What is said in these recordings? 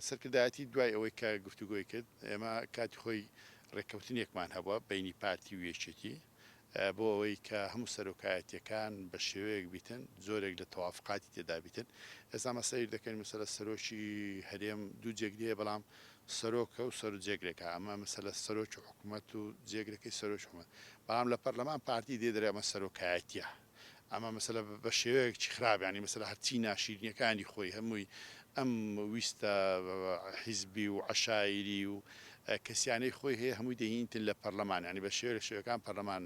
سەرکردایەتی دوای ئەوەی کە گفتوگۆی کرد، ئێمە کاتی خۆی رێککەوتنێکمان هەبووە بەینی پارتی و یەکێتی بۆ ئەوەی کە هەموو سەرۆکایەتیەکان بە شێوەیەک بیتن جۆرێک لە تەوافقاتی تێدا بیتن. ئێستا ئەمە سەیر دەکەین مەسەلە سەرۆکی هەرێم دوو جێگری هەیە بەڵام سەرۆکە و سەرو جێگرێکە ئەمە مەسەلە سەرۆکی حکومەت و جێگرەکەی سەرۆکی حکومەت بەڵام لە پەرلەمان پارتی دێ دەرێ ئەمە سەرۆکایەتیە. ئەمە مەسەلە بە شێوەیەکی خراپ یانی مەسەلە هەرچی ناشیرینیەکانی خۆی هەمووی ئەم ویستە حیزبی و عەشایری و کەسیانەی خۆی هەیە هەمووی دەینیتن لە پەرلەمان یانی بە شێوە لە شێوەکان پەرلەمان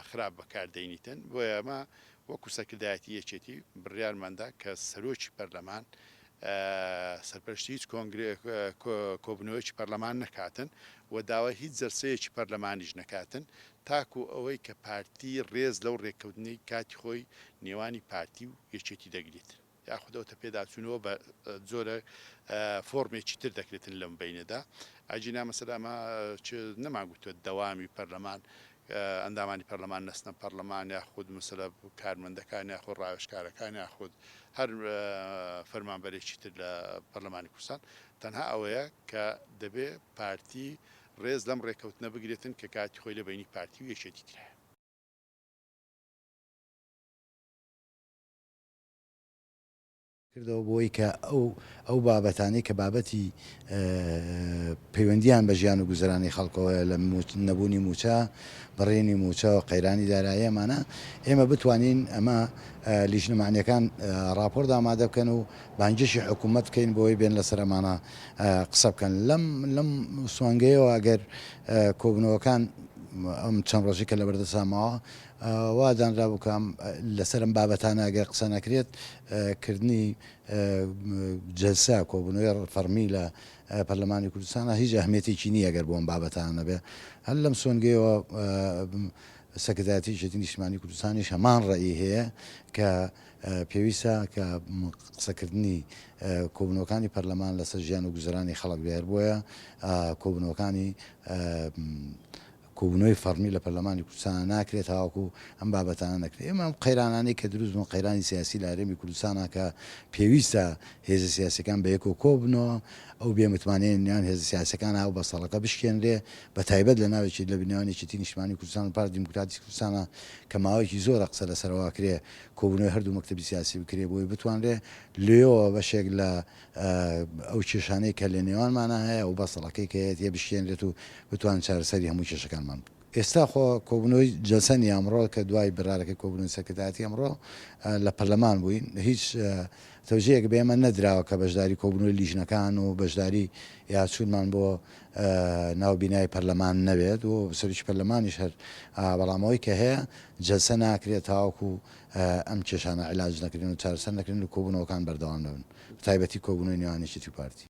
خراپ بەکار دەینیتن بۆیە ئەمە وەکو سەرکردایەتی یەکێتی بڕیارماندا کە سەرۆکی پەرلەمان سەرپەرشتی هیچ کۆنگرەیەک کۆبوونەوەیەکی پەرلەمان نەکاتن و داوای هیچ جەلسەیەکی پەرلەمانیش نەکاتن تاکو ئەوەی کە پارتی ڕێز لەو ڕێککەوتنەی کاتی خۆی نێوانی پارتی و یەکێتی دەگریت یاخود ئەوتە پێداچوونەوە بە جۆرە فۆرمێکی تر دەکرێتن لەم بەینەدا ئەگینا مەسەلە ئەمە چ نەمانگوتووە دەوامی پەرلەمان ئەندامانی پەرلەمان نەچنە پەرلەمان یاخود مەسەلە کارمەندەکان یاخود ڕاوێژکارەکان یاخود هەر فەرمانبەرێکی تر لە پەرلەمانی کوردستان تەنها ئەوەیە کە دەبێ پارتی ڕێز لەم ڕێکەوتنە بگرێتن کە کاتی خۆی لە بەینی پارتی و یەکێتی کرایە. کردەوە بۆی کە ئەو ئەو بابەتانەی کە بابەتی پەیوەندیان بە ژیان و گوزەرانی خەڵکەوەیە لە نەبوونی مووچە، بڕینی مووچە و قەیرانی دارایی ئەمانە ئێمە بتوانین ئەمە لیژنە مەعنیەکان ڕاپۆرت ئامادە بکەن و بانگێشی حکوومەت بکەین بۆی بێن لەسەر ئەمانە قسە بکەن لەم لەم سۆنگەیەوە ئەگەر کۆبوونەوەکان ئەم چەند ڕۆژی کە لەبەردەستا ماوە وا دانرابوو کە لەسەر ئەم بابەتانە ئەگەر قسە نەکرێت کردنی جەلسە کۆبوونەوەی فەڕمی لە پەرلەمانی کوردستانە هیچ ئەهمیەتێکی نییە گەر بۆ ئەم بابەتانە نەبێ هەر لەم سۆنگەیەوە سەرکردایەتی یەکێتی نیشتمانی کوردستانیش هەمان ڕەئی هەیە کە پێویستە کە قسەکردنی کۆبوونەوەکانی پەرلەمان لەسەر ژیان و گوزەرانی خەڵک بێ هەر بۆیە کۆبوونەوەکانی کۆبوونەوەی فەڕمی لە پەرلەمانی کوردستانا ناکرێت تاوەکو ئەم بابەتانە نەکرێت. ئێمە ئەم قەیرانانەی کە دروست بوون، قەیرانی سیاسی لە هەرێمی کوردستانا کە پێویستە هێزە سیاسیەکان بەیەکەوە کۆببنەوە، ئەو بێ متمانەیە نێوان هێزە سیاسیەکانا ئەو بەستەڵەکە بشکێنرێ، بە تایبەت لە ناو یەکێتی لە نێوان یەکێتی نیشتمانی کوردستان و پارتی دیموکراتی کوردستانا کە ماوەیەکی زۆرە قسە لەسەر ئەوە ئەکرێ کۆبوونەوەی هەردوو مەکتەبی سیاسی بکرێ بۆی بتوانرێ لێیەوە بەشێک لە ئەو کێشانەی کە لە نێوانمانا هەیە و بەستەڵەکەی کە هەیە تێبشکێنرێت و بتوانین چارەسەری هەموو کێشەکانمان بکەین. ئێستا خۆ کۆبوونەوەی جەلسە نییە ئەمڕۆ کە دوای بڕارەکەی کۆبوونەوەی سەرکردایەتی ئەمڕۆ لە پەرلەمان بووین هیچ تەوجیهێک بە ئێمە نەدراوە کە بەشداری کۆبوونەوەی لیژنەکان و بەشداری یا چوونمان بۆ ناو بینای پەرلەمان نەبێت و سەرۆکی پەرلەمانیش هەر بەڵام ئەوەی کە هەیە جەلسە ناکرێت تاوەکو ئەم کێشانە عیلاج نەکرێن و چارەسەر نەکرێن و کۆبوونەوەکان بەردەوام نەبن بەتایبەتی کۆبوونەوەی نێوان یەکێتی و پارتی.